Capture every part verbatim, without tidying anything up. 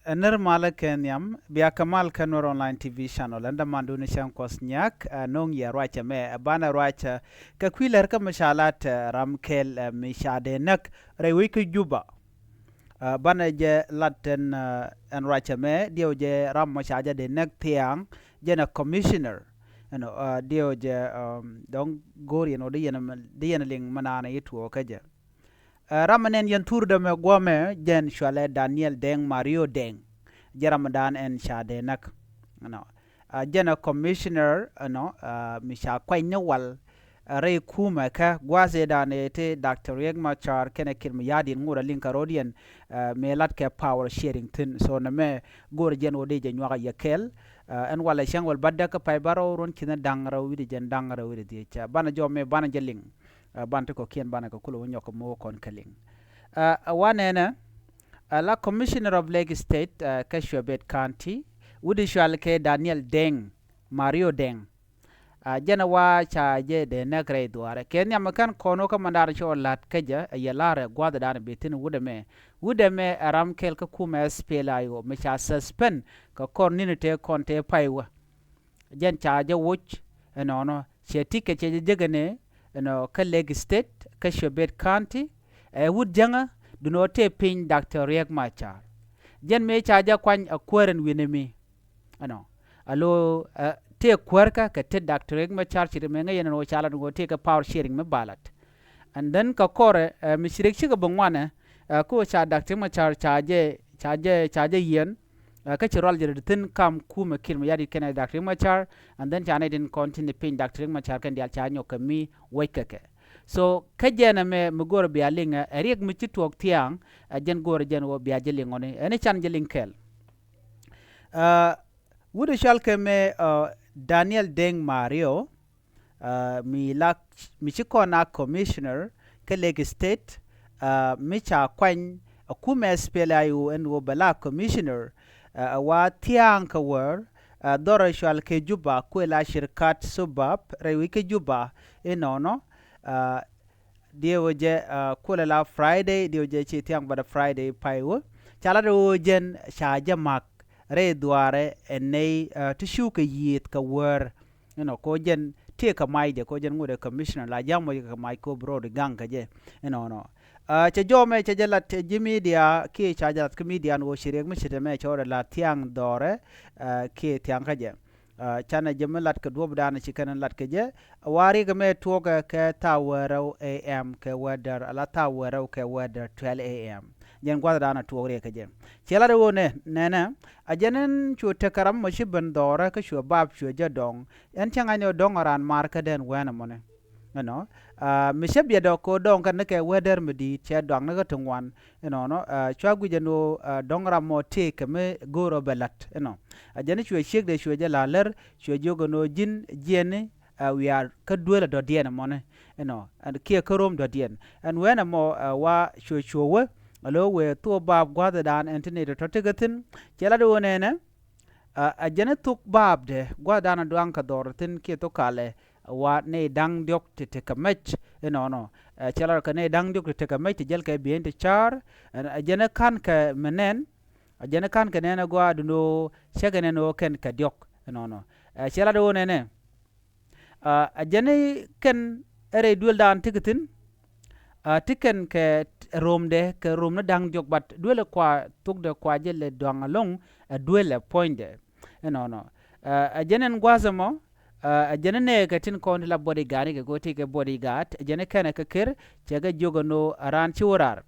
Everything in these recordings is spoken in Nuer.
Ɛ nir malä kɛ nhiam bia kɛ mal kä Nuer Online T V channel. Ɛn dämandun cäŋ Kuɔth Nyak, ɛ no̱o̱ŋ yɛ ruacä mɛ, ɛ banɛ ruacä kɛ kui̱ lär kä mi ca lat, ɛ ram kɛl, ɛ mi ca dee näk rɛy wec kä Juba. Ɛ banɛ jɛ lat ɛn, ɛ ɛn ruacä mɛ, diɛw jɛ ram mɔ ca jɛ dee näk thia̱a̱ŋ, jɛn ɛ commissioner. Ɛnɔ, ɛ diɛw jɛ, ɛ dɔ̱ŋ go̱o̱r yɛn ɣöö di yɛn, di yɛn liŋ mi naan i̱ tuɔɔkä jɛ. Ɛ ram mi nɛn yɛn thurdɛ mɛ guɔmɛ jɛn cualɛ Daniel Deng Mario Deng. Jɛ ram mi daan ɛn ca dee näk. Ɛnɔ, ɛ jɛn ɛ commissioner, ɛnɔ, ɛ mi ca kuany ni wal, ɛ rɛy kumɛ kä gua̱a̱th ëëdan ëë ti Doctor Riek Machar kɛnɛ Kiir Mayardit ŋot a liŋ kɛ ro̱diɛn, ɛ mëë lat kɛ power sharing thi̱n. So nɛmɛ go̱o̱rɛ jɛn ɣöö dee jɛ nyuak a yɛ kɛɛl. Ɛ ɛn walɛ cäŋ wäl bädäk kä pay bärɔw ruɔ̱n ki̱n da̱ŋ rɛw wi̱cdɛ jɛn da̱ŋ rɛw wi̱cdɛ dhiec. Ɛ banɛ jɔmɛ banɛ jɛ liŋ. Ɛ banɛ ti kɔ̱kiɛn banɛ kɛ kulɛ wä nyɔk kɛ mo̱o̱k kɔn kɛ liŋ. Ɛ ɛ wanɛnɛ, ɛ la Commissioner of Lake State, ɛ kä Shuebet County, wut i̱ cual kɛ Daniel Deng Mario Deng. Ɛ jɛn ɛ wa ca jɛ dee näk rɛy dhuaarɛ kɛ nhiam ɛ kɛn kɔn wä kä mandaar cɔ la̱t kä jɛ, ɛ yɛ la̱rɛ gua̱thdan bi thi̱n wut ɛmɛ. Wut ɛmɛ ɛ ram kɛl kä kumɛ S P L A I O mi ca suspend kɛ kɔr ni̱n tëë kɔn tëë pay wä. Jɛn ca jɛ woc ɛnɔnɔ, cɛ ticket cɛ jɛ jek ɛnɛ, ɛnɔ kä Lake State kä Shuebet County. Ɛ wut jäŋä, duundɛ ɣöö tëë piny Doctor Riek Machar. Jɛn mëë ca jɛ kuany ɛ kuäär ɛn wi̱nɛ mi. Ɛnɔ, alo, ɛ tëë kuäärkä kɛ tet Doctor Riek Machar, ci ri mëë ŋäc ɛn ɣöö ca lat ɛn ɣöö tëë kɛ power sharing mi ba lat. And then kɛ kɔrɛ, ɛ mi ci Riek cikɛ bi ŋuanɛ, ɛ kä ɣöö ca Doctor Riek Machar ca jɛ, ca jɛ, ca jɛ yiɛn, ɛ kä ci rual jɛ ri thi̱n kam kumɛ Kiir Mayardit kɛnɛ Doctor Riek Machar. And then ca nɛy tin kɔn tin piny Doctor Riek Machar kɛn diaal ca nyɔk kɛ mi wec kɛ kɛ. So kä jɛn ɛmɛ mi go̱o̱rɛ bia liŋ ɛ Riek mi ci tuɔɔk thia̱a̱ŋ, ɛ jɛn go̱o̱rɛ jɛn ɣöö bia jɛ liŋ ɣɔni ɛn can jɛ liŋ kɛɛl. Ɛ wut i̱ cual kɛ mɛ, ɛ Daniel Deng Mario, ɛ mi la, mi ci kɔn a commissioner kä Lake State, ɛ mi ca kuany ɛ kumɛ S P L A I O ɛn ɣöö bɛ la commissioner, ɛ ɛ wa thia̱a̱ŋ kɛ wäär, ɛ dhɔrɛ cual kɛ Juba kuɛ la Shirkat Shubab rɛy wec kä Juba inɔnɔ, ɛ diɛw jɛ, ɛ kulɛ la Friday, diɛw jɛ ci thia̱a̱ŋ bädɛ Friday pay wä. Ca lat ɣöö jɛn ca jɛ ma̱k rɛy dhuaarɛ ɛ nɛy, ɛ ti cukɛ yiëëth kɛ wäär. Inɔ ko jɛn tëë kɛ macdɛ ko jɛn ŋotdɛ commissioner la ja̱a̱m mɔc kɛ mac ko bi ro̱o̱di gaŋ kɛ jɛ. Inɔnɔ, ɛ cɛ jɔmɛ cɛ jɛ lat ji̱ media kiɛ ca jɛ lat kä media ni ɣöö ci Riek mi ce̱t ɛmɛ cɛ ɣöö dee la thia̱a̱ŋ dhɔrɛ, ɛ kiɛ thia̱a̱ŋ kä jɛ. Ɛ canɛ jɛ mi lat kɛ duɔ̱pdan ci kɛn lat kɛ jɛ. Wa Riek ɛmɛ tuɔɔkɛ kɛ thaa wäl rɛw A M kɛ wäl däär, ala thaa wäl rɛw kɛ wäl däär twelve A M. Jɛn gua̱thdan a tuɔɔk Riek kɛ jɛ. Cɛ lat ɣöö nɛ, nɛnɛ, a jɛn ɛn cu tekɛ ram mɔ ci ben dhɔrɛ kä cuɛ bap cuɛ jɛ dɔŋ. Ɛn cä ŋa̱cni ɣöö dɔ̱ŋ a raan maar kädɛ ɛn wɛn ɛmɔni. Ɛnɔ, ɛ mi cä biɛt ɔ ko dɔ̱ŋ kɛn ni kɛ wäl däär mi di̱i̱t cɛ duakni kä ti ŋuan. Inɔnɔ, ɛ cua guic ɛn ɣöö, ɛ dɔ̱ŋ ram mɔ tëëkɛ mi go̱o̱r ɔ bɛ la̱t. Inɔ, ɛ jɛn cuɛ ciekdɛ cuɛ jɛ la̱r lär, cuɛ jiök ɛn ɣöö ji̱n jiɛni, ɛ wiaa kä duël ɛ dɔ̱diɛn ɛmɔni. Inɔ, ɛn kiɛ kä rom dɔ̱diɛn. Ɛn wɛn ɛmɔ, ɛ wa cuɛ cuɛ wä, ɛ lo̱ wëë thok baap gua̱thdan ɛn ti nɛy tɔ̱tɔ̱ tekɛ thi̱n. Cɛ lat ɣöö nɛnɛ, ɛ, ɛ jɛn ɛ thok baapdɛ gua̱thdan ɛ duaŋ kɛ dhɔr thi̱n kiɛ thok kalɛ, wa nɛy da̱ŋ diɔ̱k ti tekɛ mɛc inɔnɔ. Ɛ cɛ lat kɛ nɛy da̱ŋ diɔ̱k ti tekɛ mɛc ti jäl kɛ bi̱i̱n ti ca̱a̱r. Ɛ jɛn ɛ ka̱n kɛ mi nɛn, ɛ jɛn ɛ ka̱n kɛ nɛn ɛ gɔaa duundɛ ɣöö cäkɛ nɛn ɣöö kɛn kɛ diɔ̱k inɔnɔ. Ɛ cɛ lat ɣöö nɛnɛ, ɛ jɛn ɛ kɛn ɛ rɛy duëldan tekɛ thi̱n. Ɛ ti kɛn kɛ romdɛ kɛ romni da̱ŋ diɔ̱k, but duëlɛ kua thokdɛ kua jɛ lɛ duaŋ ɛlɔ̱ŋ, ɛ duëlɛ puɔ̱nydɛ. Inɔnɔ, ɛ jɛn ɛn gua̱a̱th ɛmɔ, ɛ jɛn ɛ nɛɛkɛ tin kɔn ti la bodyguard ni kɛ go̱o̱r ti kɛ bodyguard, ɛ jɛn ɛ kɛnɛ kɛ ker, cɛ kɛ jiök ɛn ɣöö ɛ raan ci wä raar.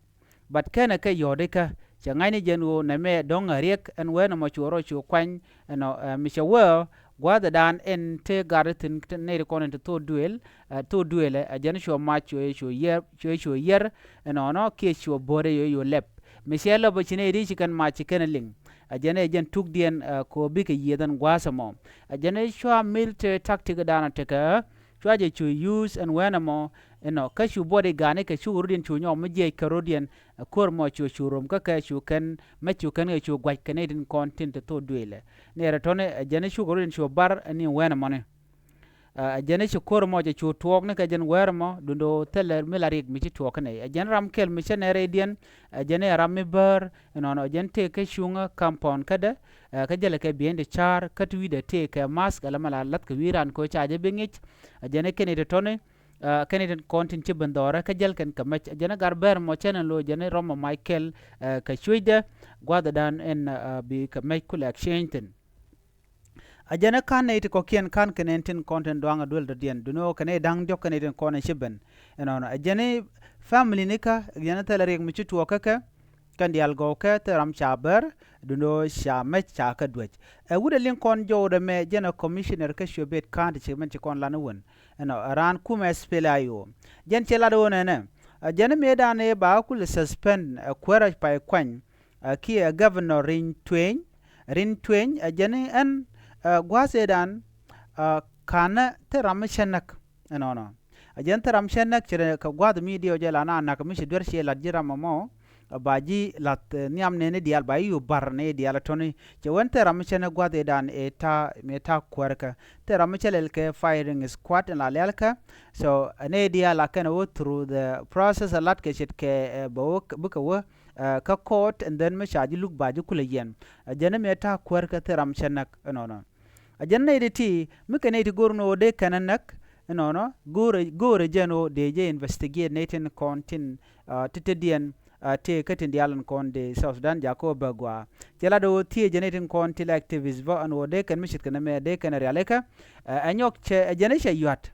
But kɛnɛ kɛ yɔ̱ɔ̱dikä, cɛ ŋa̱cni jɛn ɣöö nɛmɛ dɔ̱ŋ ɛ Riek ɛn wee nɔmɔ cu rɔ cu kuany, ɛnɔ, ɛ mi cɛ wee gua̱a̱thdan ɛn te gat thi̱n nɛy ti kɔn in ti thok duëël, ɛ thok duëëlɛ, ɛ jɛn cuɛ mac cuɛ cuɛ yiɛr, cuɛ cuɛ yiɛr, ɛnɔnɔ kiɛ cuɛ bo̱o̱rɛ yɛ yɛ lɛp. Mi cɛ lɛp ɔ ci nɛy ti ci kɛn mac ci kɛn ɛ liŋ. Ɛ jɛn ɛ jɛn tukdiɛn, ɛ kɛ ɣöö bikɛ yiëëth ɛn gua̱a̱th ɛmɔ. Ɛ jɛn ɛ cua military tactic dan ɔ tekɛ, cua jɛ cu use ɛn wee nɔmɔ, inɔ, kä cu bodyguard ni kɛ cukɛ rɔ̱diɛn cu nyɔk mi jiɛc kɛ rɔ̱diɛn, ɛ ko̱r mɔ cu cu rom kä kɛ cu kɛn, mɛ cu kɛn kɛ cu gua̱c kɛ nɛy tin kɔn tin te thok duëëlɛ. Nɛy rɛ tɔ̱ni, ɛ jɛn ɛ cukɛ rɔ̱diɛn cu bar ɛn i̱ wee nɔmɔni. Ɛ jɛn i̱ ci ko̱r ɛmɔ cɛ cu tuɔɔk ni kɛ jɛn wäär ɛmɔ, duundɛ ɣöö thilɛ mi la riɛk mi ci tuɔɔk kä nɛy. Ɛ jɛn ram kɛl mi cä nɛy rɛydiɛn, ɛ jɛn i̱ ɛ ram mi bäär, ɛnɔnɔ ɛ jɛn tëëk kä cuŋä kampɔn kädɛ, ɛ kä jälɛ kɛ bieyni ti ca̱a̱r, kä ti wi̱cdɛ tëëk kɛ mask, ala mi la la̱th kɛ wi̱i̱ raan kɛ ɣöö ca jɛ bi ŋi̱c. Ɛ jɛn i̱ kɛn i̱ ti tɔ̱ni, ɛ kɛn i̱ ti kɔn tin ci ben dhɔrä kä jäl kɛn kɛ mɛc. Ɛ jɛn i̱ gar bäär ɛmɔ cä nɛn lo̱ ɛ jɛn i̱ Roma Michael, ɛ kɛ cuecdɛ, gua̱a̱thdan ɛn, ɛ bi kɛ mɛc kulɛ exchange thi̱n. Ɛ jɛn i̱ ka̱n nɛy ti kɔ̱kiɛn ka̱n kɛ nɛn tin kɔn tin dɔaŋ ɛ duel dɔ̱diɛn, duundɛ ɣöö kɛ nɛy da̱ŋ diɔ̱k kɛ nɛy tin kɔn ɛ ci ben. Ɛnɔnɔ ɛ jɛn i̱ family nikä, ɛ jɛn i̱ thilɛ riɛk mi ci tuɔɔk kä kɛ, kɛn diaal gɔw kɛ thil ram ca bär, duundɛ ɣöö ca mɛc ca kɛ duäc. Ɛ wut ɛ liŋ kɔn jɔwdɛ mɛ, jɛn ɛ commissioner kä Cuebet County, ci mɛn ci kɔn lan i̱ wän, ɛnɔ ɛ raan kumɛ SPLA-IO. Jɛn cɛ lat ɣöö nɛnɛ, ɛ jɛn i̱ mëëdan ëë ba kulɛ suspend, ɛ kuäärä pay kuany, ɛ kiɛ ɛ governor Rin Tueny. Rin Tueny, ɛ jɛn i̱ ɛn, ɛ gua̱a̱th ëëdan, ɛ ka̱nä thil ram mi cä näk, ɛnɔnɔ. Ɛ jɛn thil ram cä näk, ci rɛ kɛ gua̱a̱th mi diɛw jɛ la na näk mi ci duer ci lat ji̱ ram ɛmɔ, ɛ ba ji̱ la̱th, ɛ nhiam nɛɛni diaal, ba ji̱ yup ba̱r nɛy diaal ɛ tɔ̱ni. Cɛ wän thil ram mi cä näk gua̱a̱th ëëdan ëë ta̱a̱, mëë ta̱a̱ kuäärkä. Thil ram mi cä lɛl kɛ firing squad ɛn la lɛlkä. So ɛ nɛy diaal a kɛn ɛ wä through the process, ɛ la̱t kɛ ce̱tkɛ, ɛ bɛ wä, bikɛ wä, ɛ kä court, and then mi ca ji̱ luk ba ji̱ kulɛ yiɛn. Ɛ jɛn i̱ mëë ta̱a̱ kuäärkä thil ram cä näk, ɛnɔnɔ. Ɛ jɛn nɛy ti ti mi kɛ nɛy ti go̱r ni ɣöö dee kɛn ɛ näk, ɛnɔnɔ, go̱o̱rɛ, go̱o̱rɛ jɛn ɣöö dee jɛ investigate nɛy tin kɔn tin, ɛ ti̱ti̱diɛn, ɛ tëëk kä tin diaal in kɔn dee South Sudan jakä ɣöö bɛ gɔaa. Cɛ lat ɣöö thiecɛ nɛy tin kɔn ti la activist bä ɛn ɣöö dee kɛn mi ce̱tkɛ nɛmɛ dee kɛn ɛ rialikä. Ɛ ɛ nyɔk cɛ, ɛ jɛn i̱ cɛ yua̱t.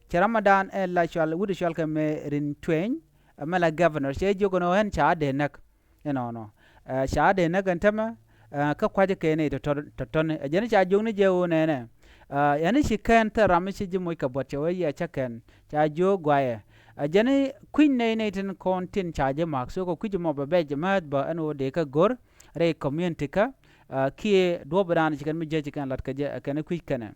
Cɛ ramdan ɛ la cual, wut ɛ cual kɛ mɛ Rin Tueny, ɛ mɛ la governor, cɛ jiök ɛn ɣöö ɛn ca dee näk. Ɛnɔnɔ. Ɛ ca dee näk ɛn tämɛ, ɛ kä kua̱cä kɛ nɛy tɔ̱tɔ̱, tɔ̱tɔ̱ni. Ɛ jɛn i̱ ca jiök ni jɛ ɣöö nɛnɛ, ɛ yɛn i̱ ci kɛn thil ram mi ci ji̱ moc kɛ buɔt cɛ wee yɛ cä kɛn, ca jiök guayɛ. Ɛ jɛn i̱ kui̱ny nɛy, nɛy tin kɔn tin ca ji̱ ma̱a̱k, so kɛ kui̱c ɛmɔ bɛ bɛc määth bä ɛn ɣöö dee kɛ go̱r rɛy community kä, ɛ kiɛ duɔ̱ɔ̱pdan ci kɛn mi jiäc ci kɛn la̱t kɛ jɛ, ɛ kɛn i̱ kui̱c kɛnɛ.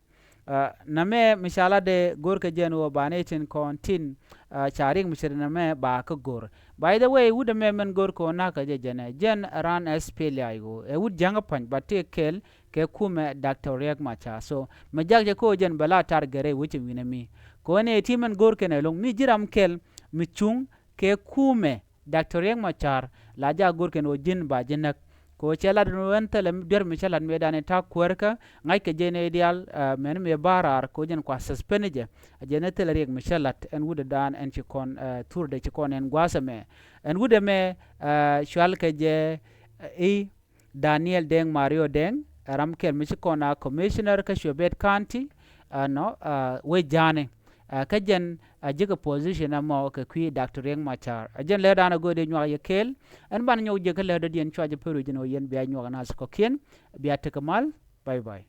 Ɛ nɛmɛ mi ca latdɛ go̱rkɛ jɛn ɣöö ba nɛy tin kɔn tin, ɛ ca riɛk mi ce̱t nɛmɛ ba kä go̱r. By the way, wut ɛmɛ min go̱rkɛ ɣöö na̱kɛ jɛ jɛnɛ, jɛn ɛ raan SPLA-IO, ɛ wut Jäŋä pa̱ny, ba tëëkɛl kɛ kumɛ Doctor Riek Machar. So mi jak jɛ kä ɣöö jɛn bɛ la target rɛy wec in wi̱nɛ mi. Kɛ ɣöö nɛy ti min go̱rkɛ nɛ lo̱ŋ mi ji̱ ram kɛl mi cuŋ kɛ kumɛ Doctor Riek Machar, la jak go̱rkɛn ɣöö ji̱n ba ji̱ näk. Kɛ ɣöö cɛ lat ɛn ɣöö ɛn thilɛ duer mi cä lat mëëdan i̱ ta̱a̱ kuäärkä, ŋa̱ckɛ jɛ nɛy diaal, ɛ mɛn mëë ba̱a̱ raar kɛ ɣöö jɛn kua suspend jɛ. Ɛ jɛn i̱ thilɛ riɛk mi cä lat ɛn wutdan ɛn ci kɔn, ɛ thurdɛ ci kɔn ɛn gua̱a̱th ɛmɛ. Ɛn wut ɛmɛ, ɛ cual kɛ jɛ, ɛ i̱ Daniel Deng Mario Deng, ɛ ram kɛl mi ci kɔn a commissioner kä Cuebet County, ɛ nɔ, ɛ wec ja̱a̱ni. Ɛ kä jɛn a ji̱ kɛ position ɛmɔ kɛ kui̱ Doctor Riek Machar. Ɛ jɛn lɛr dan a go̱o̱r dee nyuak yɛ kɛɛl. Ɛn ban nyɔk jɛ kä lɛr dɔ̱diɛn cua jɛ pär wi̱c ɛn ɣöö yɛn bia nyuak nath kɔ̱kiɛn. Bia tekɛ mal. Bye bye.